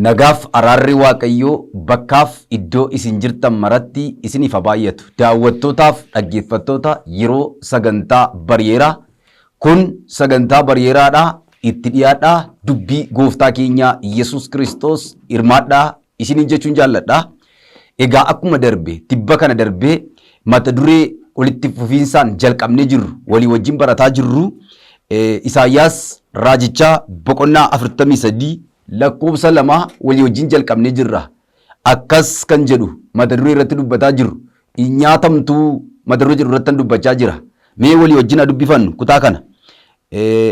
Nagaaf araarri Waaqayyoo bakkaaf iddoo isin jirtan maratti isiniif haa baay'atu. Daawwattootaaf dhaggeeffattoota yeroo sagantaa bari'eeraa. Kun sagantaa bari'eeraadha. Itti dhiyaadhaa dubbii gooftaa keenyaa Yesuus Kiristoos hirmaadhaa isiniin jechuun jaalladha. Egaa akkuma darbe tibba kana darbee mata duree walitti fufiinsaan jalqabnee jirru walii wajjin barataa jirru Isaayyaas raajichaa boqonnaa 43 lakkoofsa 2 walii wajjin jalqabnee jirra. Akkas kan jedhu mata duree irratti dubbataa jirru hin nyaatamtuu mata duree jedhu irrattan dubbachaa jira. Mee walii wajjin haa dubbifannu kutaa kana.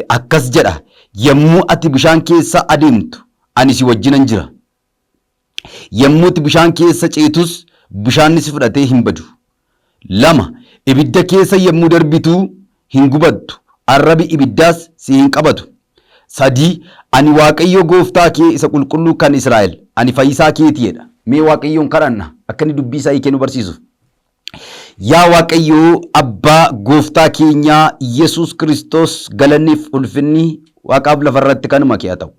Akkas jedha, yommuu ati bishaan keessa adeemtu ani si wajjinan jira. Yommuu ati bishaan keessa ceetus bishaanni si fudhatee hin badu. 2 ibidda keessa yommuu darbitu hin gubattu, arrabi ibiddaas si hin qabatu. 3 ani Waaqayyo gooftaa kee isa qulqulluu kan Israa'el, ani fayyisaa keeti jedha. Mee Waaqayyoon kadhanna akka inni dubbii isaa hiikee nu barsiisuuf. Yaa Waaqayyo abbaa gooftaa keenyaa Yesuus Kiristoos galanniif ulfinni waaqaaf lafarratti kanuma kee haa ta'u.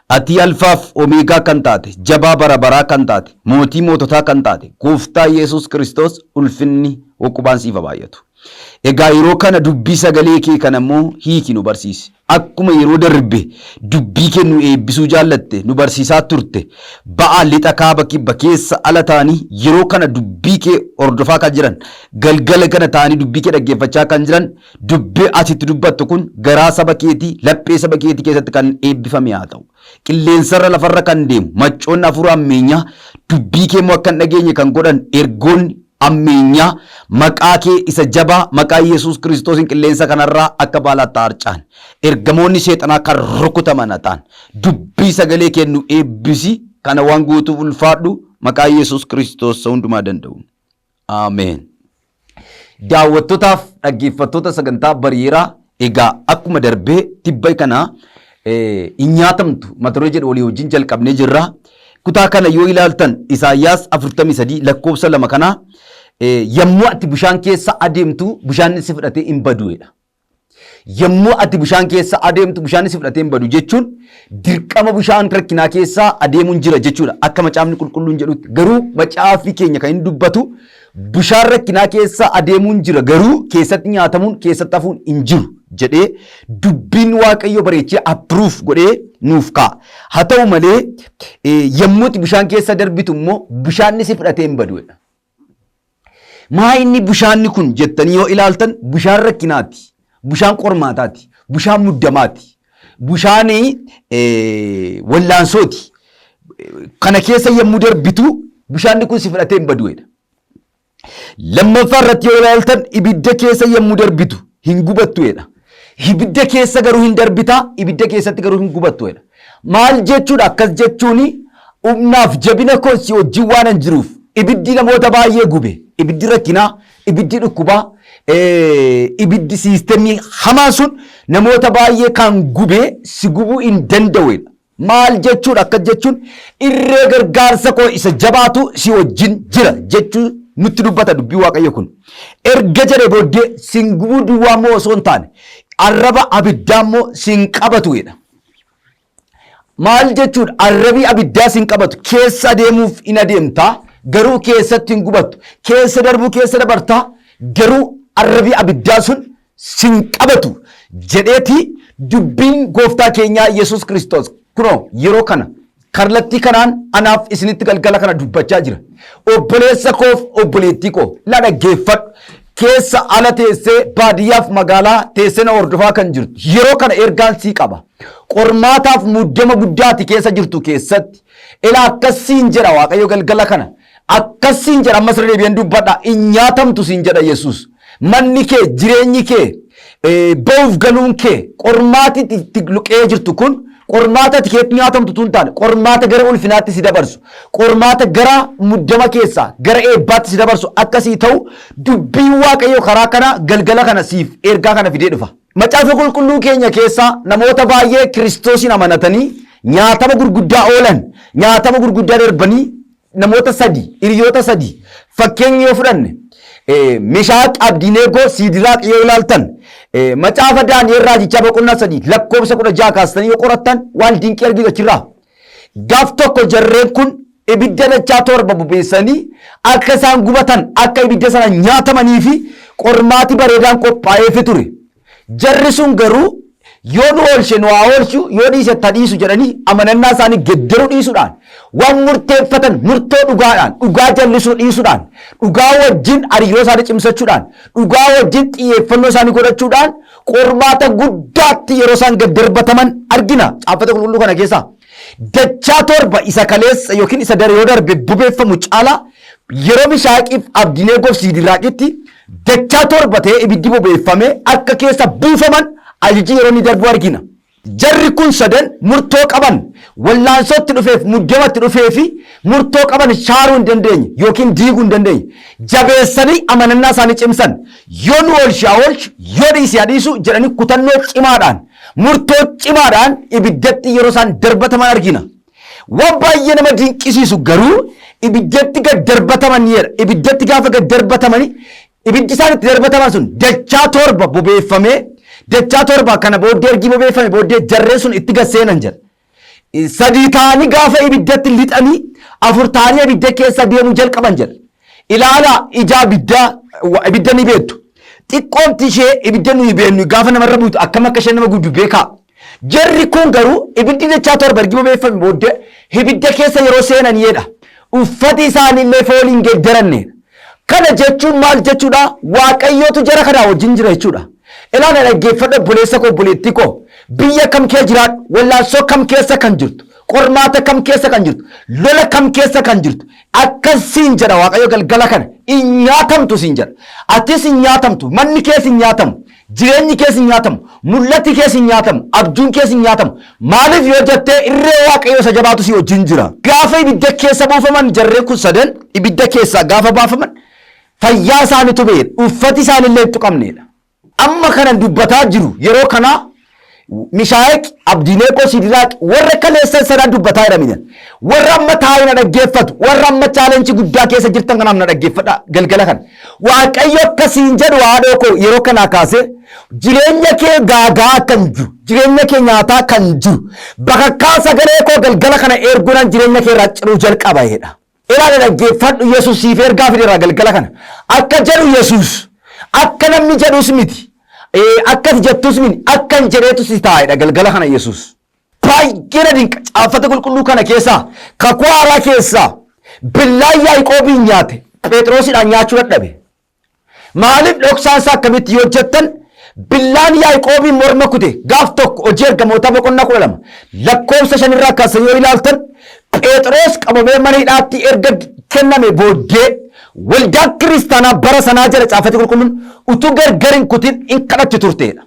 Ati alfaaf omeegaa kan taate, jabaa bara baraa kan taate, mootii moototaa kan taate, gooftaa Yesuus Kiristoos ulfinni uqubaan siif haa baay'atu. Egaa yeroo kana dubbii sagalee kee kana immoo hiiki nu barsiisi. Akkuma yeroo darbe dubbii kee nu eebbisuu jaallatte, nu barsiisaa turte, ba'a, lixa, kaaba, kibba, keessa, ala ta'anii yeroo kana dubbii kee hordofaa kan jiran, galgala kana ta'anii dubbii kee dhaggeeffachaa kan jiran, dubbii ati itti dubbattu kun garaa saba keetii, laphee saba keetii keessatti kan eebbifame haa ta'u. Qilleensarra lafarra kan deemu maccoonni hafuura hammeenyaa dubbii kee immoo akka hin dhageenye kan godhan ergoonni ammeenyaa maqaa kee isa jabaa maqaa Yesuus Kiristoosiin qilleensa kanarraa akka baalaatti harca'an. Ergamoonni seexanaa kan rukutaman haa ta'an. Dubbii sagalee kee nu eebbisi kana waan guutuuf ulfaadhu maqaa Yesuus Kiristoos isa hundumaa danda'uun. Ameen. Daawwattootaaf dhaggeeffattoota sagantaa bari'eeraa egaa akkuma darbee tibba kana hin nyaatamtu mata duree jedhu walii wajjin jalqabnee jirra. Kutaa kana yoo ilaaltan Isaayyaas 43 lakkoofsa 2 kana yommuu ati bishaan keessa adeemtu bishaan si fudhatee hin badu jedha. Yommuu ati bishaan keessa adeemtu bishaan si fudhatee hin badu jechuun dirqama bishaan rakkinaa keessa adeemuun jira jechuudha. Akka macaafni qulqulluun jedhutti garuu macaafni keenya kan inni dubbatu bishaan rakkinaa keessa adeemuun jira garuu keessatti nyaatamuun keessatti hafuun hin jiru jedhee dubbiin Waaqayyo bareechee approve godhee nuuf kaa'a. Haa ta'u malee yommuu ati bishaan keessa darbitu immoo bishaanni si fudhatee hin badu jedha. Maa inni bishaanni kun jettanii yoo ilaaltan bishaan rakkinaati, bishaan qormaataati, bishaan muddamaati, bishaan wallaansooti. Kana keessa yommuu darbitu bishaanni kun si fudhatee hin badu jedha. Lammaffaa irratti yoo ilaaltan ibidda keessa yommuu darbitu hin gubattu jedha. Ibidda keessa garuu hin darbitaa, ibidda keessatti garuu hin gubattu jedha. Maal jechuudha akkas jechuun humnaaf jabina koo si wajjin waanan jiruuf ibiddi namoota baay'ee gube, ibiddi rakkinaa, ibiddi dhukkubaa, ibiddi siistemii hamaan sun namoota baay'ee kan gube si gubuu hin danda'u. Maal jechuudha akkas jechuun irree gargaarsa koo isa jabaatu si wajjin jira jechuu nutti dubbata dubbii Waaqayyo kun. Erga jedhee booddee sin gubuu duwwaa immoo osoo hin taane arraba abiddaa immoo sin qabatu jedha. Maal jechuudha? Arrabii abiddaa sin qabatu. Keessa adeemuuf in adeemta, garuu keessatti hin gubattu. Keessa darbuu keessa dabarta, garuu arrabii abiddaa sun sin qabatu jedheeti dubbiin gooftaa keenyaa Yesuus Kiristoos kunoo yeroo kana kallattii kanaan anaaf isinitti galgala kana dubbachaa jira. Obboleessa koof obboleettii koo la dhaggeeffadhu. Keessa ala teessee baadiyyaaf magaalaa teessee na hordofaa kan jirtu yeroo kana ergaan sii qaba. Qormaataaf muddama guddaati keessa jirtu keessatti ila akkas siin jedha Waaqayyo galgala kana. Akkas siin jedha ammas irra deebi'een dubbadha hin nyaatamtu siin jedha Yesuus. Manni kee jireenyi kee ba'uuf galuun kee qormaati itti luqee jirtu kun qormaata ati keetti nyaatamtu tun taane qormaata gara ulfinaatti si dabarsu qormaata gara muddama keessaa gara eebbaatti si dabarsu akkasii ta'u dubbiin Waaqayyoo karaa kana galgala kana siif ergaa kana fidee dhufa. Macaafa qulqulluu keenya keessaa namoota baay'ee Kiristoosiin amanatanii nyaatama gurguddaa oolan nyaatama gurguddaa darbanii namoota sadi hiriyoota sadi fakkeenya yoo fudhanne Meshaaq, Abdineegoo, Siidiraaq yoo ilaaltan macaafa Daani'el raajichaa boqonnaa 3 lakkoofsa 16 kaastanii yoo qorattan waan dinqii argitu achirraa. Gaaf tokko jarreen kun ibidda dachaa torba bobeessanii akka isaan gubatan, akka ibidda sana nyaatamanii fi qormaati bareedaan qophaa'eefi ture. Jarri sun garuu yoo nu oolche nu haa oolchu, yoo dhiise ta dhiisu jedhanii amanannaa isaanii geddaruu dhiisuudhaan, waan murteeffatan murtoo dhugaadhaan, dhugaa jallisuu dhiisuudhaan, dhugaa wajjin hariiroo isaanii cimsachuudhaan, dhugaa wajjin xiyyeeffannoo isaanii godhachuudhaan qormaata guddaatti yeroo isaan gad darbataman argina caaffata qulqulluu kana keessaa. Dachaa torba isa kaleessa yookiin isa dare yoo darbe bobeeffamu caalaa yeroo Mishaaqiif Abdineegoof Siidiraaqitti dachaa torba ta'ee ibiddi bobeeffamee akka keessa buufaman ajaji yeroo inni darbu argina. Jarri kun sadan murtoo qaban wallaansootti dhufeef muddamatti dhufee fi murtoo qaban shaaruu hin dandeenye yookiin diiguu hin dandeenye. Jabeessanii amanannaa isaanii cimsan. Yoo nu oolche haa oolchu, yoo dhiise haa dhiisu jedhanii kutannoo cimaadhaan, murtoo cimaadhaan ibiddatti yeroo isaan darbataman argina. Waan baay'ee nama dinqisiisu garuu ibiddatti gad darbataman jedha. Ibiddatti gaafa gad darbatamani ibiddi isaan itti darbataman sun dachaa torba bobeeffamee, dachaa torba kana booddee ergi bobeeffame booddee jarreen sun itti gad seenan jedha. Sadii ta'anii gaafa ibiddatti lixanii, afur ta'anii ibidda keessa deemuu jalqaban jedha. Ilaalaa, ija ibiddaa, ibidda ni beektu. Xiqqoomti ishee ibidda nuyi beeknu gaafa namarra buutu akkam akka isheen nama gubdu beekaa. Jarri kun garuu ibiddi dachaa torba ergi bobeeffame booddee ibidda keessa yeroo seenan jedha. Uffati isaaniillee fooliin hin geeddaranne. Kana jechuun maal jechuudha? Waaqayyootu jara kanaa wajjin jira jechuudha. Ilaala, dhaggeeffadhu obboleessa koo, obboleettii koo. Biyya kam kee jiraadhu, wallaansoo kam keessa kan jirtu, qormaata kam keessa kan jirtu, lola kam keessa kan jirtu, akkas siin jedha Waaqayyo galgala kana, hin nyaatamtu siin jedha. Atis hin nyaatamtu, manni kees hin nyaatamu, jireenyi kees hin nyaatamu, mul'ati kees hin nyaatamu, abjuun kees hin nyaatamu. Maaliif yoo jettee, irree Waaqayyo isa jabaatu si wajjin jira. Gaafa ibidda keessa buufaman jarreen kun sadan ibidda keessaa gaafa baafaman fayyaa isaaniitu ba'eera. Uffati isaaniillee hin tuqamneedha. Amma kanan dubbataa jiru yeroo kanaa Mishaayeq, Abdineeqoo, Sidiraaq warra kaleessan sanaa dubbataa jira. Warra amma taa'ee na dhaggeeffatu, warra amma challenge guddaa keessa jirtan kanaaf na dhaggeeffadha galgala kana. Waaqayyo akkasiin jedhu, haadhoo koo, yeroo kanaa kaasee jireenya kee gaagaa kan jiru, jireenya kee nyaataa kan jiru, bakakkaa sagalee koo galgala kana erguudhaan jireenya kee irraa ciruu jalqaba jedha. Ilaala, dhaggeeffadhu, Yesuus siif ergaa fideera galgala kana. Akka jedhu Yesuus, akka namni jedhus miti. Akka ati jettus miti, akka hin jedheetu si taa'edha galgala kana Yesuus. Baay'ee na dinqa, caaffata qulqulluu kana keessaa, kakuu haaraa keessaa, billaan Yaaqoobiin nyaate Phexrosidhaan nyaachuu dadhabe. Maaliif, dhoksaan isaa akkamitti yoo jettan, billaan Yaaqoobiin morma kute gaaf tokko Hojii Ergamootaa boqonnaa 12 lakkoofsa 5 irraa kaasanii yoo ilaaltan, Phexros qabamee mana hidhaatti erga kenname booddee waldaan kiristaanaa bara sanaa jedha caaffati qulqulluun utuu gargar hin kutin hin kadhatti turteedha.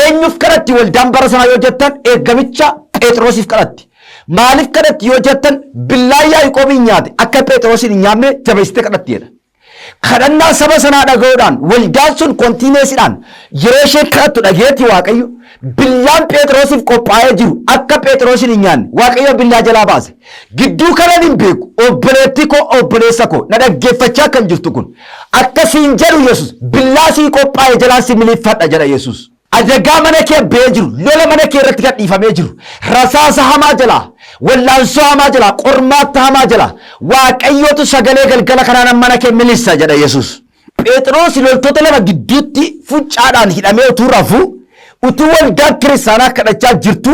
Eenyuuf kadhatti waldaan bara sanaa yoo jettan, ergamicha Phexrosiif kadhatti. Maaliif kadhatti yoo jettan, billaan Yaaqoobiin nyaate akka Phexrosiin hin nyaanne jabeessitee kadhatti jedha. Kadhannaa saba sanaa dhaga'uudhaan waldaan sun continuousidhaan yeroo isheen kadhattu dhageetti Waaqayyo billaan Phexrosiif qophaa'ee jiru akka Phexrosiin hin nyaanne Waaqayyo billaa jalaa baase. Gidduu kanan hin beeku, obboleettii koo, obboleessa koo, na dhaggeeffachaa kan jirtu kun, akkasiin jedhu Yesus, billaa sii qophaa'e jalaan si miliffadha jedha Yesus. Adagaa mana kee ba'ee jiru, lola mana kee irratti kan dhiifamee jiru, rasaasa hamaa jalaa, wallaansoo hamaa jalaa, qormaatta hamaa jalaa, Waaqayyootu sagalee galgala kanaan mana kee milissa jedha Yesus. Phexros loltoota lama gidduutti fuccaadhaan hidhamee utuu rafuu, utuu waldaan kiristaanaa kadhachaa jirtu,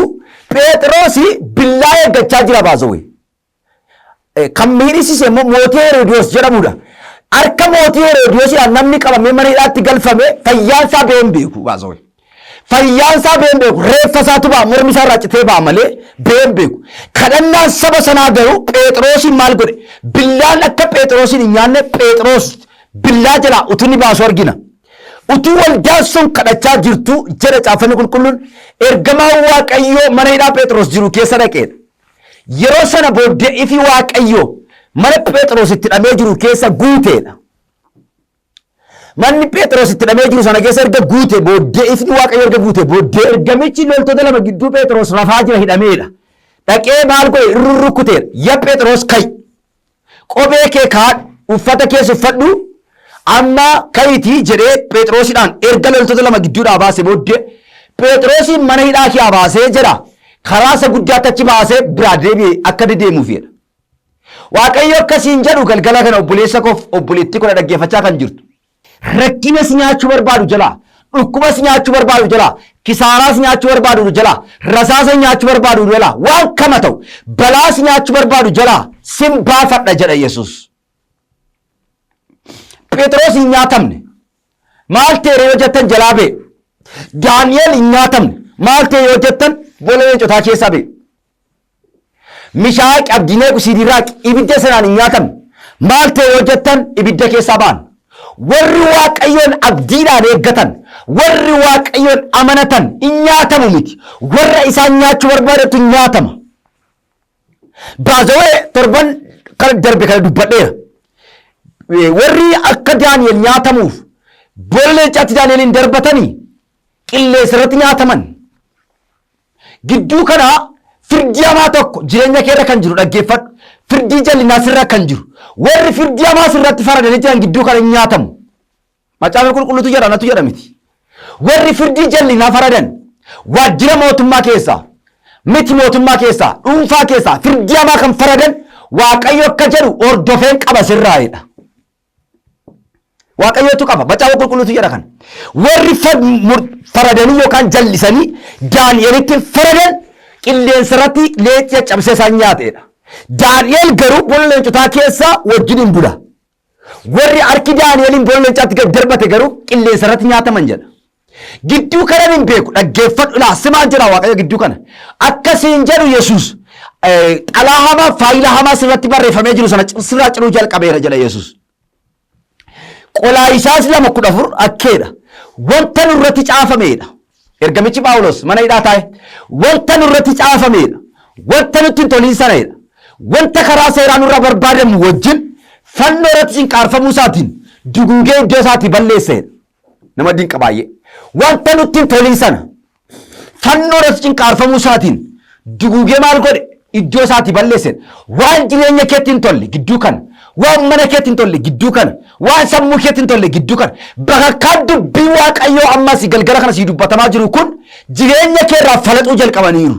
Phexros billaa eeggachaa jira baasawee. Kan miidhisiise immoo mootii Heroodiyoos jedhamudha. Harka mootii Heroodiyoosiidhaan namni qabamee mana hidhaatti galfame fayyaan isaa ba'ee hin beeku baasawee. Fayyaan isaa ba'ee hin beeku. Reeffa isaatu ba'a, mormi isaa irraa citee ba'a malee ba'ee hin beeku. Kadhannaan saba sanaa garuu Phexrosiin maal godhe? Billaan akka Phexrosiin hin nyaanne Phexros billaa jalaa utuu inni baasu argina. Utuu waldaan sun kadhachaa jirtu jedha caaffanni qulqulluun, ergamaan Waaqayyoo mana hidhaa Phexros jiru keessa dhaqeedha. Yeroo sana booddee ifi Waaqayyoo mana Phexros itti hidhamee jiru keessa guuteedha. Manni Phexros itti hidhamee jiru sana keessa erga guute booddee, ifni Waaqayyoo erga guute booddee, ergamichi loltoota lama gidduu Phexros rafaa jira hidhameedha. Dhaqee maal godhe? Rurrukkuteera. "Ya Phexros, ka'i. Kophee kee kaadhu, uffata kees uffadhu, amma ka'iitii" jedhee Phexrosidhaan erga loltoota lama gidduudhaa baase booddee, Phexrosiin mana hidhaa kee baasee jedha. Karaa isa guddaatti achi baasee biraa deebi'ee akka dedeemuufidha. Waaqayyo akkasiin jedhu galgala kana obboleessa koof obboleettii kana dhaggeeffachaa kan jirtu. Rakkinas nyaachuu barbaadu jalaa, dhukkubas nyaachuu barbaadu jalaa, kisaaraas nyaachuu barbaadu jalaa, rasaasa nyaachuu barbaadu jalaa, waan kama ta'u balaas nyaachuu barbaadu jalaa sin baafadha jedha Yesuus. Phexros hin nyaatamne. Maal ta'e yoo jettan jalaa ba'e. Daani'el hin nyaatamne. Maal ta'e yoo jettan boolla leencotaa keessaa ba'e. Mishaaq, Abdineequ, Siidiraaq ibidda sanaan hin nyaatamne. Maal ta'e yoo jettan ibidda keessaa ba'an. Warri Waaqayyoon abdiidhaan eeggatan, warri Waaqayyoon amanatan hin nyaatamu miti. Warra isaan nyaachuu barbaadantu nyaatama. Baazawee torban kana darbe kana dubbadheera. Warri akka Daani'el nyaatamuuf boolla leencaatti Daani'eliin darbatanii qilleensa irratti nyaataman. Gidduu kana firdii hamaa tokko jireenya kee irra kan jiru dhaggeeffadhu. Firdii jallinaa sirra kan jiru. Warri firdii hamaa sirratti faradanii jiran gidduu kana hin nyaatamu. Macaafa qulqulluutu jedha natu jedha miti. Warri firdii jallinaa faradan waajjira mootummaa keessaa miti mootummaa keessaa dhuunfaa keessaa firdii hamaa kan faradan Waaqayyo akka jedhu hordofeen qaba sirraa'edha. Waaqayyootu qaba. Macaafa qulqulluutu jedha kana. Warri faradanii yookaan jallisanii Daani'elitti faradan qilleensa irratti leenci caccabsee isaan nyaateedha. Daani'el garuu boolla leencotaa keessaa wajjin hin bula. Warri harki Daani'eliin boolla leencaatti gad darbate garuu qilleensa irratti nyaataman jedha. Gidduu kanan hin beeku dhaggeeffadhu ilaa simaan jedha Waaqayyo gidduu kana. Akkasiin jedhu Yesuus xalaa hamaa faayila hamaa sirratti barreeffamee jiru sana sirraa ciruu jalqabeera jedha Yesuus. Qolaayisaas 2:14 akkeedha. Wanta nurratti caafameedha. Ergamichi Phaawulos mana hidhaa taa'e wanta nurratti caafameedha. Wanta nutti hin toliin sanadha. Wanta karaa seeraa nurraa barbaadamu wajjin fannoo irratti cinqaarfamuu isaatiin duguugee iddoo isaatii balleesseedha. Nama dinqa baay'ee. Wanta nutti hin toliin sana fannoo irratti cinqaarfamuu isaatiin duguugee maal godhe iddoo isaatii balleesseedha. Waan jireenya keetti hin tolle gidduu kana, waan mana keetti hin tolle gidduu kana, waan sammuu keetti hin tolle gidduu kana, bakakkaan dubbii Waaqayyoo ammas galgala kana sii dubbatamaa jiru kun jireenya kee irraa falaxuu jalqabaniiru.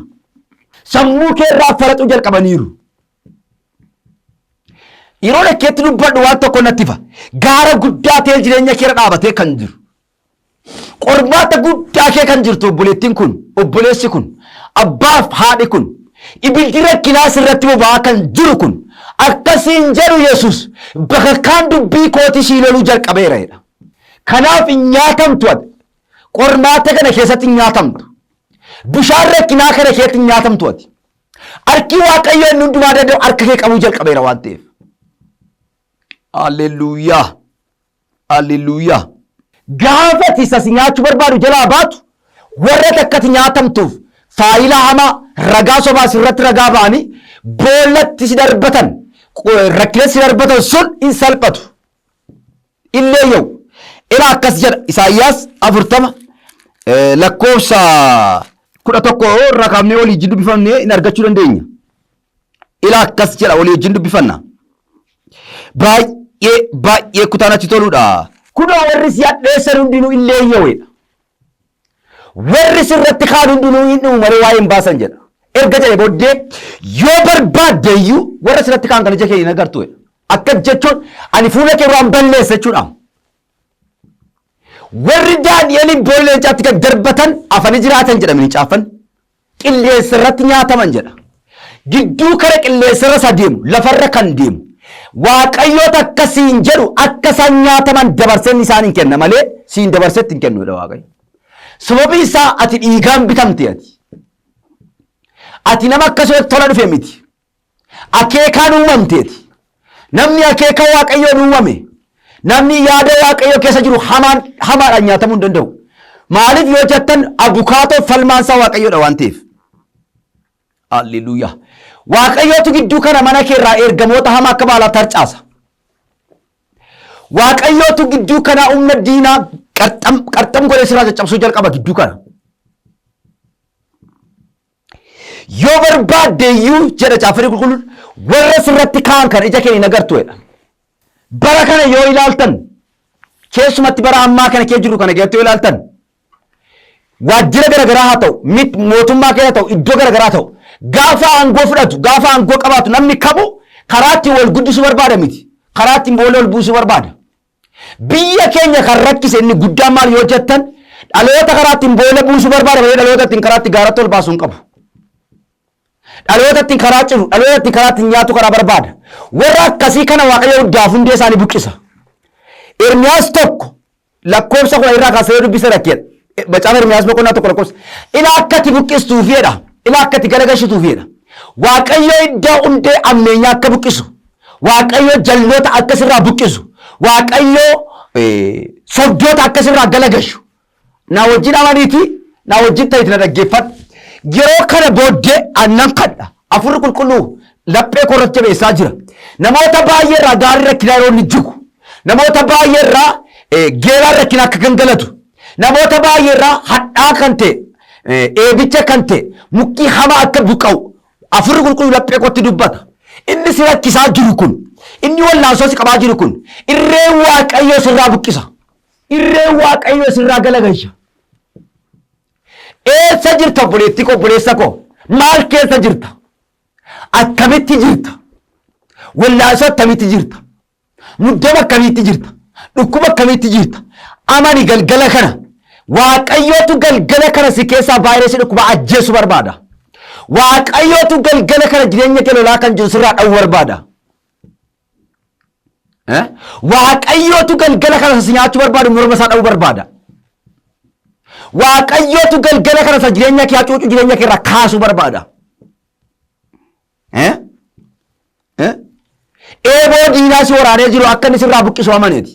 Sammuu kee irraa falaxuu jalqabaniiru. Yeroo lakkeetti dubbadhu waan tokko natti ifa. Gaara guddaa ta'ee jireenya kee irra dhaabatee kan jiru. Qormaata guddaa kee kan jirtu obboleettiin kun, obboleessi kun, abbaaf haadhi kun, ibiddi rakkinaa sirratti boba'aa kan jiru kun, akkasiin jedhu Yesuus bakakkaan dubbii kootii sii loluu jalqabeera jedha. Kanaaf hin nyaatamtu ati. Qormaata kana keessatti hin nyaatamtu. Bishaan rakkinaa kana keessatti hin nyaatamtu ati. Harki Waaqayyoo inni hundumaa danda'u harka kee qabuu jalqabeera waan ta'eef. Haalleluuyaa. Haalleluuyaa. Gaafa ati isa si nyaachuu barbaadu jalaa baatu warra takkati nyaatamtuuf faayila hamaa ragaa sobaa sirratti ragaa ba'anii boollatti si darbatan rakkina si darbatan sun hin salphatu. Illee yoo ila akkas jedha Isaayyaas 40 lakkoofsa 11 irraa kaafnee olii wajjin dubbifamnee hin argachuu dandeenya. Ila akkas jedha olii wajjin dubbifanna. Baay'ee baay'ee kutaa natti toludha. Kunoo warri si hadheessan hundinuu illee yawedha. Warri sirratti kaan hundinuu hin dhumu malee waa'ee hin baasan jedha. Erga jedhe booddee yoo barbaadde iyyuu warra sirratti kaan kan ija kee hin agartu jedha. Akkas jechuun ani fuula kee duraan balleessa jechuudha. Warri Daani'eliin boolla leencaatti gad darbatan afanii jiraatan jedhamanii caafan. Qilleensa irratti nyaataman jedha. Gidduu kara qilleensa irra isa deemu lafarra kan deemu. Waaqayyoota akka siin jedhu akka isaan nyaataman dabarsee inni isaan hin kenna malee siin dabarsee itti hin kennu jedha Waaqayyo. Sababiin isaa ati dhiigaan bitamte ati. Ati nama akkasumatti tola dhufe miti. Akeekaan uumamteeti. Namni akeeka Waaqayyoon uumame, namni yaada Waaqayyoo keessa jiru hamaan hamaadhaan nyaatamuu hin danda'u. Maaliif yoo jettan abukaatoo falmaan isaa Waaqayyoodha waan ta'eef. Alleluuyaa. Waaqayyootu gidduu kana mana kee irraa ergamoota hamaa akka baalaa tarcaasa. Waaqayyootu gidduu kanaa humna diinaa qarxam qarxam godhee sirraa caccabsuu jalqaba gidduu kana. Yoo barbaadde iyyuu jedha caaffanni qulqulluun warra sirratti ka'an kan ija kee hin agartu jedha. Bara kana yoo ilaaltan keessumatti bara ammaa kana kee jirru kana keessatti yoo ilaaltan Waajjira garaagaraa haa ta'u, mit mootummaa keessa ta'u, iddoo garaagaraa ta'u, gaafa aangoo fudhatu, gaafa aangoo qabaatu namni kamu karaa ittiin wal guddisuu barbaada miti. Karaa ittiin boolla ol buusuu barbaada. Biyya keenya kan rakkise inni guddaan maal yoo jettan dhaloota karaa ittiin boolla buusuu barbaada malee dhaloota ittiin karaa itti gaaratti ol baasuu hin qabu. Dhaloota ittiin karaa ciru, dhaloota ittiin karaa ittiin nyaatu karaa barbaada. Warra akkasii kana Waaqayyo hundaaf hundee isaanii buqqisa. Ermiyaas 1 lakkoofsa 10 irraa kaasee yoo dubbise rakkeedha. Macaafa Ermiyaas boqonnaa 1 lakkoofsa. Ila akka ati buqqistuufi jedha. Ila akka ati galagalchituufi jedha. Waaqayyo iddaa hundee ammeenyaa akka buqqisu. Waaqayyo jalloota akka sirraa buqqisu. Waaqayyo sobdoota akka sirraa galagalchu. Na wajjin amaniiti, na wajjin ta'iti na dhaggeeffadhu. Yeroo kana booddee annan kadha. Afurri qulqulluu laphee koo irratti jabeessaa jira. Namoota baay'ee irraa gaarri rakkinaa yeroo inni jigu. Namoota baay'ee irraa geelaan rakkinaa akka gangalatu. Namoota baay'ee irraa hadhaa kan ta'e, eebicha kan ta'e, mukkii hamaa akka buqqa'u Afurri qulqulluu laphee kootti dubbata. Inni si rakkisaa jiru kun, inni wallaansoo si qabaa jiru kun, irreen Waaqayyoo sirraa buqqisa. Irreen Waaqayyoo sirraa galagalcha. Eessa jirta obboleettii koo obboleessa koo? Maal keessa jirta? Akkamitti jirta? Wallaansoo akkamitti jirta? Muddama akkamiitti jirta? Dhukkuba akkamiitti jirta? Amani galgala kana. Waaqayyootu galgala kana si keessaa vaayirasii dhukkubaa ajjeesuu barbaada. Waaqayyootu galgala kana jireenya kee lolaa kan jiru sirraa dha'uu barbaada. Eh? Waaqayyootu galgala kana si nyaachuu barbaadu morma isaa dha'uu barbaada. Waaqayyootu galgala kana isa jireenya kee hacuucu jireenya kee irraa kaasuu barbaada. Eh? Eh? Eeboo diinaa si waraanee jiru akka inni sirraa buqqisu amaneeti.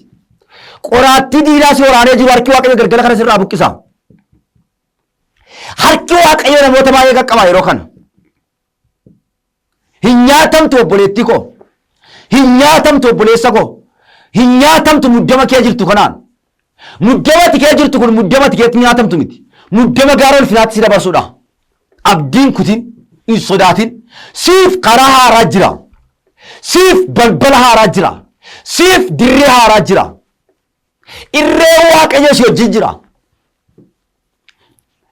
Qoraattii diinaa si waraanee jiru harki Waaqayyo galgala kana sirraa buqqisa. Harki Waaqayyo namoota baay'ee qaqqaba yeroo kana. Hin nyaatamtu obboleettii koo. Hin nyaatamtu obboleessa koo. Hin nyaatamtu muddama kee jirtu kanaan. Muddama ati kee jirtu kun muddama ati keetti nyaatamtu miti. Muddama gaara ulfinaatti si dabarsuudha. Abdiin kutin, hin sodaatin. Siif karaa haaraa jira. Siif balbala haaraa jira. Siif dirree haaraa jira. Irree Waaqayyo si wajjin jira.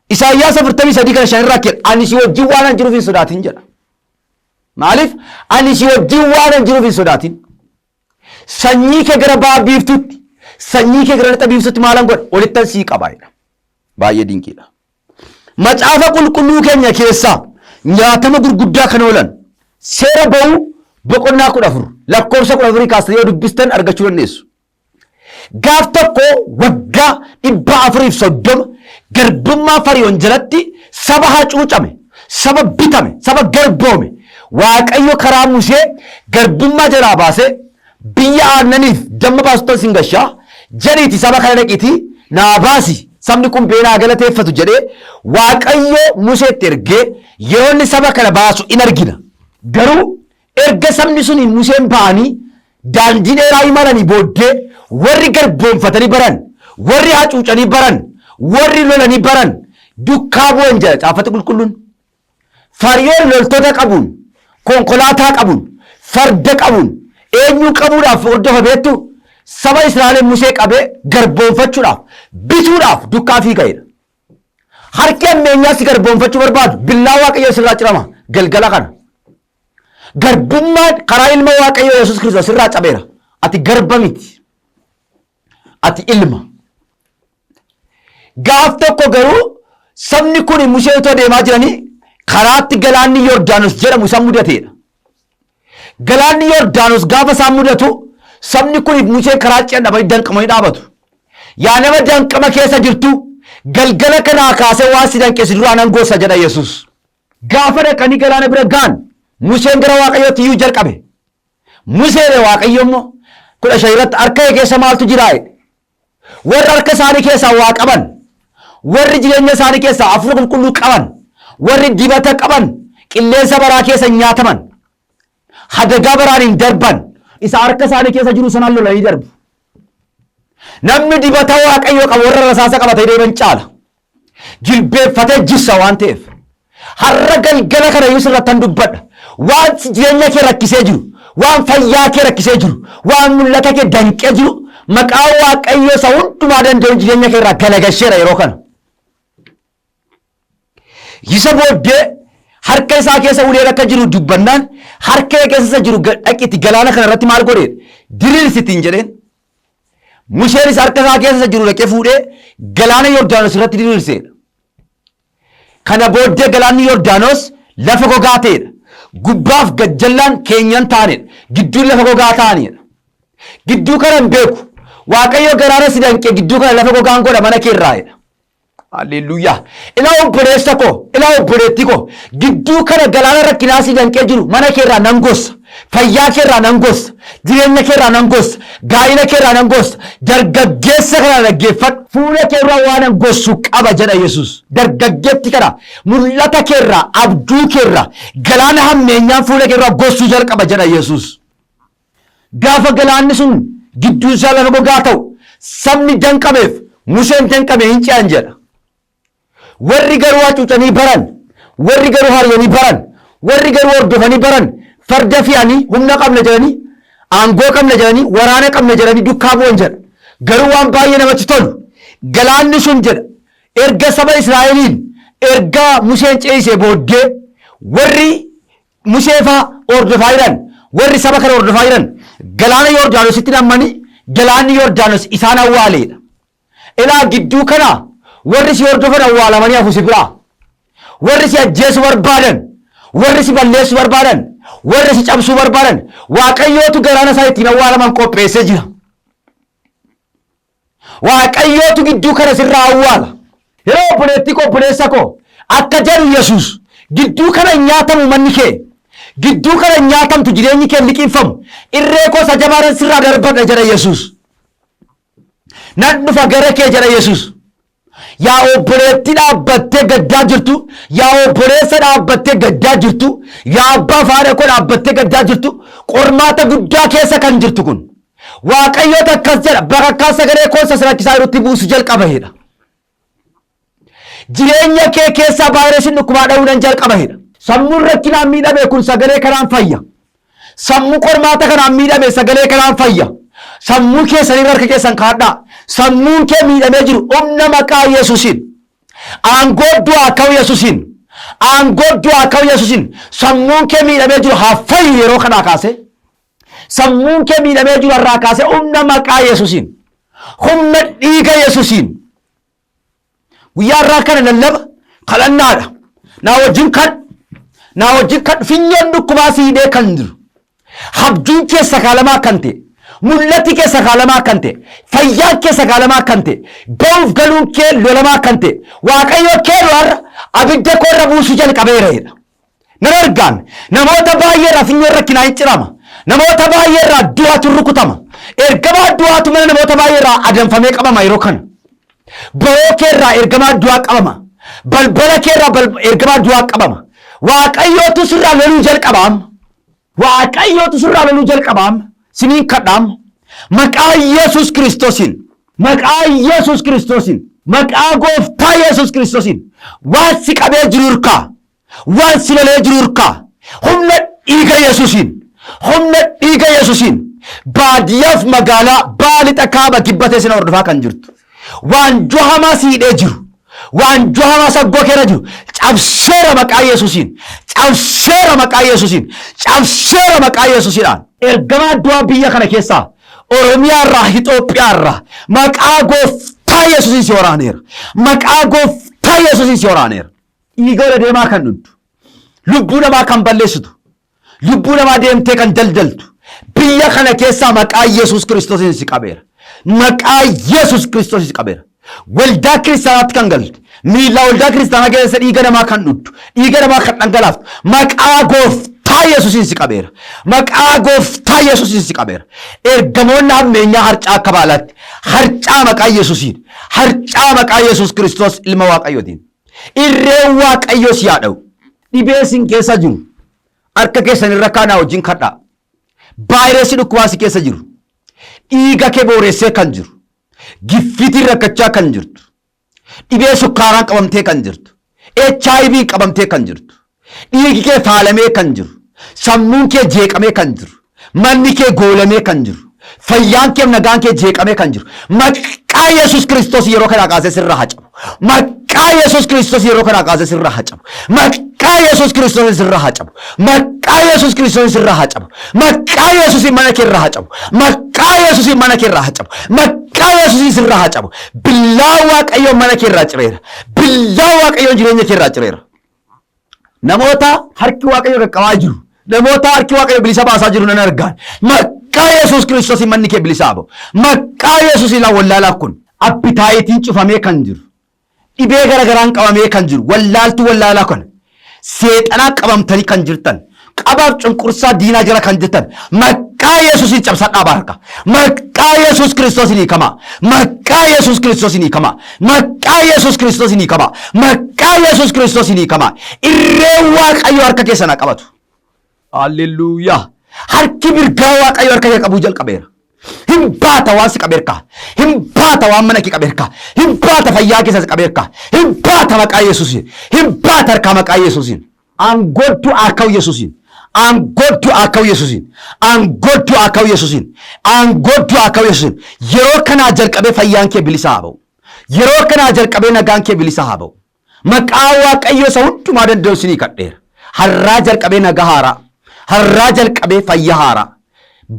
Isaayyaas 43 kana 5 irraa jedha. Ani si wajjin waan an jiruuf hin sodaatin jedha. Maaliif? Ani si wajjin waan an jiruuf hin sodaatin. Sanyii kee gara ba'a biiftuutti, sanyii kee gara lixa biiftuutti maalan godha? Olittan sii qaba jedha. Baay'ee dinqiidha. Macaafa qulqulluu keenya keessaa nyaatama gurguddaa kan oolan seera ba'uu boqonnaa 14 lakkoofsa 14 kaastanii yoo dubbistan argachuu dandeessu. Gaaf tokko waggaa 430 garbummaa Fariyoon jalatti saba hacuucame, saba bitame, saba garboome Waaqayyo karaa Musee garbummaa jalaa baasee biyya aannaniif damma baasuttan sin gashaa jedhiiti saba kana dhaqiitii naa baasi sabni kun bee naa galateeffatu jedhee Waaqayyo Museetti ergee yeroo inni saba kana baasu in argina. Garuu Erga sabni sun Museen ba'anii daandii dheeraa imalanii booddee warri garboomfatanii baran, warri hacuucanii baran, warri lolanii baran dukkaa bu'an jedha caaffati qulqulluun. Fariyoon loltoota qabuun, konkolaataa qabuun, farda qabuun, eenyuu qabuudhaaf hordofa beektu? Saba Israa'el Musee qabee garboomfachuudhaaf, bituudhaaf dukkaa fiiga'edha. Harki ammeenyaa si garboomfachuu barbaadu billaa Waaqayyoo sirraa cirama galgala kana. Garbummaan karaa ilma Waaqayyoo Yesuus Kiristoos sirraa cabeera. Ati garba miti. Ati ilma. Gaaf tokko garuu sabni kun Musee utoo deemaa jiranii karaatti galaanni Yordaanos jedhamu isaan mudateedha. Galaanni Yordaanos gaafa isaan mudatu sabni kun Museen karaa ce'an dhabanii danqamanii dhaabatu. Yaa nama danqama keessa jirtu galgala kanaa kaasee waan si danqe si duraa nan gosa jedha Yesuus. Gaafa dhaqanii galaana bira ga'an Museen gara Waaqayyootti iyyuu jalqabe. Museedha Waaqayyo immoo 15 irratti harka kee keessa maaltu jira jedhe. Warri harka isaanii keessaa waa qaban, warri jireenya isaanii keessaa hafuura qulqulluu qaban, warri dibata qaban qilleensa baraa keessa hin nyaataman. Hadagaa baraan hin darban. Isa harka isaanii keessa jiru sanaan lolanii darbu. Namni dibata Waaqayyoo qabu warra rasaasa qabatee deeman caala. Jilbeeffatee jissa waan ta'eef. Har'a galgala kana iyyuu sirrattan dubbadha. Waan jireenya kee rakkisee jiru, waan fayyaa kee rakkisee jiru, waan mul'ata kee danqee jiru, maqaa Waaqayyoo isa hundumaa danda'uun jireenya kee irraa galagalcheera yeroo kana. Isa booddee harka isaa keessa uleen akka jiru dubbannaan harka kee keessa isa jiru dhaqiti galaana kana irratti maal godhe diriirsitiin jedheen. Museenis harka isaa keessa isa jiru dhaqee fuudhee galaana Yordaanos irratti diriirseedha. Kana booddee galaanni Yordaanos lafa gogaa ta'edha. Gubbaaf gajjallaan keenyan taanedha. Gidduun lafa gogaa ta'anidha. Gidduu kana hin beeku. Waaqayyo garaana si danqee gidduu kana lafa gogaan godha mana kee irraa'edha. Haleluuyaa. Ilaa obboleessa koo, ilaa obboleettii koo, gidduu kana galaana rakkinaa si danqee jiru mana kee irraa nan gossa. Fayyaa kee irraa nan gossa. Jireenya kee irraa nan gossa. Gaa'ila kee irraa nan gossa. Dargaggeessa kana dhaggeeffadhu. Fuula kee irraa waan an gossu qaba jedha Yesuus. Dargaggeetti kana mul'ata kee irraa, abjuu kee irraa, galaana hammeenyaan fuula kee irraa gossuu jalqaba jedha Yesuus. Gaafa galaanni sun gidduun isaa lafa gogaa ta'u sabni danqameef Museen danqame hin ce'an jedha. Warri garuu hacuucanii baran, warri garuu hariyanii baran, warri garuu hordofanii baran farda fe'anii humna qabna jedhanii, aangoo qabna jedhanii, waraana qabna jedhanii dukkaa bu'an jedha. Garuu waan baay'ee namatti tolu galaanni sun jedha erga saba Israa'eliin erga Museen ce'isee booddee warri Musee faa hordofaa jiran, warri saba kana hordofaa jiran galaana Yordaanositti nammanii galaanni Yordaanos isaan awwaaleedha. Ilaa gidduu kana warri si hordofan awwaalamanii hafu si biraa. Warri si ajjeesuu barbaadan, warri si balleessuu barbaadan, warri si cabsuu barbaadan, Waaqayyootu galaana isaa ittiin awwaalaman qopheessee jira. Waaqayyootu gidduu kana sirraa awwaala. Yeroo obboleettii koo obboleessa koo akka jedhu Yesuus gidduu kana hin nyaatamu manni kee. Gidduu kana hin nyaatamtu jireenyi kee hin liqimfamu. Irree koo isa jabaadhaan sirraa darbadha jedha Yesuus. Nan dhufa gara kee jedha Yesuus. Yaa obboleettii dhaabbattee gaddaa jirtu, yaa obboleessa dhaabbattee gaddaa jirtu, yaa abbaa fi haadha koo dhaabbattee gaddaa jirtu, qormaata guddaa keessa kan jirtu kun. Waaqayyoota akkas jedha, bakakkaa sagalee koo isa si rakkisaa jirutti buusu jalqaba jedha. Jireenya kee keessaa vaayirasiin dhukkubaa dha'uu nan jalqaba jedha. Sammuun rakkinaan miidhame kun sagalee kanaan fayya. Sammuu qormaata kanaan miidhame sagalee kanaan fayya. Sammuu keessan irra harka keessan kaadhaa. Sammuun kee miidhamee jiru humna maqaa Yesuusiin. Aangoo du'aa ka'u Yesuusiin. Aangoo du'aa ka'u Yesuusiin. Sammuun kee miidhamee jiru haa fayyu yeroo kanaa kaasee. Sammuun kee miidhamee jiru irraa kaasee humna maqaa Yesuusiin. Humna dhiiga Yesuusiin. Guyyaa irraa kana lallaba kadhannaadha. Naa wajjin kadhu. Naa wajjin kadhu. Finyoon dhukkubaa si hidhee kan jiru. Habjuun kee sakaalamaa kan ta'e. Mul'ati kee sakaalamaa kan ta'e. Fayyaan kee sakaalamaa kan ta'e. Ba'uuf galuun kee lolamaa kan ta'e. Waaqayyo kee har'a abidda koo irra buusuu jalqabeera jedha. Nan argaan namoota baay'ee irraa finyoon rakkinaa hin cirama. Namoota baay'ee irraa du'atu rukutama. Ergamaa du'aatu mana namoota baay'ee irraa adamfamee qabama yeroo kana. Boroo kee irraa ergamaa du'aa qabama. Balbala kee irraa ergamaa du'aa qabama. Waaqayyootu sirraa loluu jalqaba amma. Waaqayyootu sirraa loluu jalqaba amma. Siniin kadha amma. Maqaa Yesuus Kiristoosiin. Maqaa Yesuus Kiristoosiin. Maqaa Gooftaa Yesuus Kiristoosiin. Waan si qabee jiru hirkaa. Waan si lolee jiru hirkaa. Humna dhiiga Yesuusiin. Humna dhiiga Yesuusiin. Baadiyyaaf magaalaa ba'a lixa kaaba kibba teessina hordofaa kan jirtu. Waanjoo hamaa si hidhee jiru. Waanjoo hamaa saggoo keerra jiru. Cabseera maqaa Yesuusiin. Cabseera maqaa Yesuusiin. Cabseera maqaa Yesuusiidhaan. Ergamaa du'aa biyya kana keessaa Oromiyaa irraa Itoophiyaa irraa maqaa gooftaa Yesuusiin si waraaneera. Maqaa gooftaa Yesuusiin si waraaneera. Dhiiga ola deemaa kan dhugdu, lubbuu namaa kan balleessitu, lubbuu namaa deemtee kan daldaltu, biyya kana keessaa maqaa Yesuus Kiristoosiin si qabeera. Maqaa Yesuus Kiristoosiin si qabeera. Waldaa kiristaanaatti kan galte, miila waldaa kiristaanaa keessa dhiiga namaa kan dhugdu, dhiiga namaa kan dhangalaaftu, maqaa gooftaa Yesuusiin si qabeera. Maqaa gooftaa Yesuusiin si qabeera. Ergamoonni hammeenyaa harcaa akka baalaatti, harcaa maqaa Yesuusiin, harcaa maqaa Yesuus Kiristoos ilma Waaqayyootiin. Irreen Waaqayyoo si haa dha'u. Dhibee isin keessa jiru harka keessan irra kaanaa wajjin kadhaa. Vaayirasii dhukkubaa si keessa jiru. Dhiiga kee booressee kan jiru. Giffiitiin rakkachaa kan jirtu. Dhibee sukkaaraan qabamtee kan jirtu. HIV qabamtee kan jirtu. Dhiigi kee faalamee kan jiru. Sammuun kee jeeqamee kan jiru. Manni kee goolamee kan jiru. Fayyaan kee nagaan kee jeeqamee kan jiru. Maqaa Yesuus Kiristoos yeroo kanaa kaasee sirraa haa cabu. Maqaa Yesuus Kiristoos yeroo kanaa kaasee sirraa haa cabu. Maqaa Yesuus Kiristoos sirraa haa cabu. Maqaa Yesuus Kiristoos sirraa haa cabu. Maqaa Yesuus mana kee irraa haa cabu. Maqaa Yesuus mana kee irraa haa cabu. Maqaa Yesuus sirraa haa cabu. Billaa Waaqayyoo mana kee irraa cireera. Billaa Waaqayyoo jireenya kee irraa cireera. Namoota harki Waaqayyoo qaqqabaa jiru. Namoota harki Waaqayyoo bilisa baasaa jiru nan argaan. Maqaa Yesuus Kiristoos manni kee bilisa haa ba'u. Maqaa Yesuus ilaa wallaalaa kun appitaayitiin cufamee kan jiru. Dhibee garagaraan qabamee kan jiru. Wallaaltuu wallaalaa kana. Seexanaa qabamtanii kan jirtan. Qabaaf cunqursaa diinaa jala kan jirtan. Maqaa Yesuusiin cabsadhaa baarka. Maqaa Yesuus Kiristoosiin hiikamaa. Maqaa Yesuus Kiristoosiin hiikamaa. Maqaa Yesuus Kiristoosiin hiikamaa. Maqaa Yesuus Kiristoosiin hiikamaa. Irreen Waaqayyoo harka keessan haa qabatu. Haalleluuyaa. Harki mirgaa Waaqayyoo harka kee qabuu jalqabeera. Hin baata waan si qabeerka. Hin baata waan mana kee qabeerka. Hin baata fayyaa keessa si qabeerka. Hin baata maqaa Yesuusiin. Hin baata harkaa maqaa Yesuusiin. Aangoo du'aa ka'u Yesuusiin. Aangoo du'aa ka'u Yesuusiin. Aangoo du'aa ka'u Yesuusiin. Aangoo du'aa ka'u Yesuusiin. Yeroo kanaa jalqabee fayyaan kee bilisa haa ba'u. Yeroo kanaa jalqabee nagaan kee bilisa haa ba'u. Maqaa Waaqayyoo isa hundumaa danda'u isinii kadheera. Har'aa jalqabee nagaa haaraa. Har'aa jalqabee fayyaa haaraa.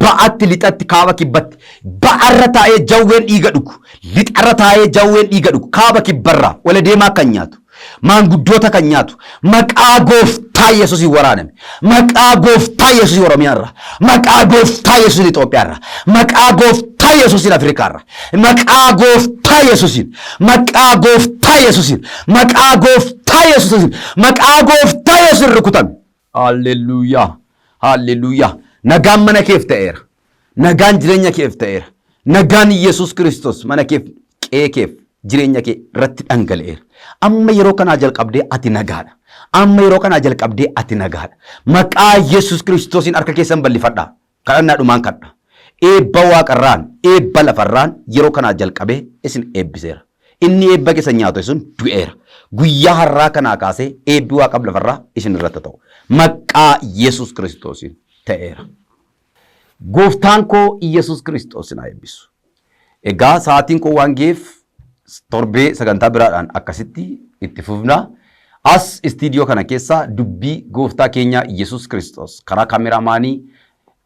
Ba'atti, lixatti, kaaba kibbatti. Ba'arra taa'ee jawween dhiiga dhugu. Lixarra taa'ee jawween dhiiga dhugu. Kaaba kibbarraa wala deemaa kan nyaatu. Maanguddoota kan nyaatu. Maqaa gooftaa Yesuusiin waraaname. Maqaa gooftaa Yesuusiin Oromiyaarra. Maqaa gooftaa Yesuusiin Itoophiyaarra. Maqaa gooftaa Yesuusiin Afrikaarra. Maqaa gooftaa Yesuusiin. Maqaa gooftaa Yesuusiin. Maqaa gooftaa Yesuusiin. Maqaa gooftaa Yesuusiin rukutame. Haalleluuyaa. Haalleluuyaa. Nagaan mana keef ta'eera. Nagaan jireenya keef ta'eera. Nagaan Yesuus Kiristoos mana keef, qe'ee keef, jireenya kee irratti dhangala'eera. Amma yeroo kanaa jalqabdee ati nagaadha. Amma yeroo kanaa jalqabdee ati nagaadha. Maqaa Yesuus Kiristoosiin harka keessan bal'ifadhaa. Kadhannaa dhumaan kadha. Eebba waaqarraan, eebba lafarraan yeroo kanaa jalqabee isin eebbiseera. Inni eebba keessan nyaatu sun du'eera. Guyyaa har'aa kanaa kaasee eebbi waaqaf lafarraa isin irratti ta'u. Maqaa Yesuus Kiristoosiin ta'eera. Gooftaan koo Yesuus Kiristoos isin haa eebbisu. Egaa sa'aatiin koo waan ga'eef torbee sagantaa biraadhaan akkasitti itti fufna. As istiidiyoo kana keessaa dubbii gooftaa keenyaa Yesuus Kiristoos karaa kaameraamaanii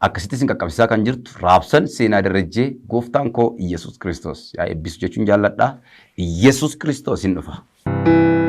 akkasitti isin qaqqabsiisaa kan jirtu Raabsan Seenaa Darajjee gooftaan koo Yesuus Kiristoos yaa eebbisu jechuun jaalladha. Yesuus Kiristoos hin dhufa.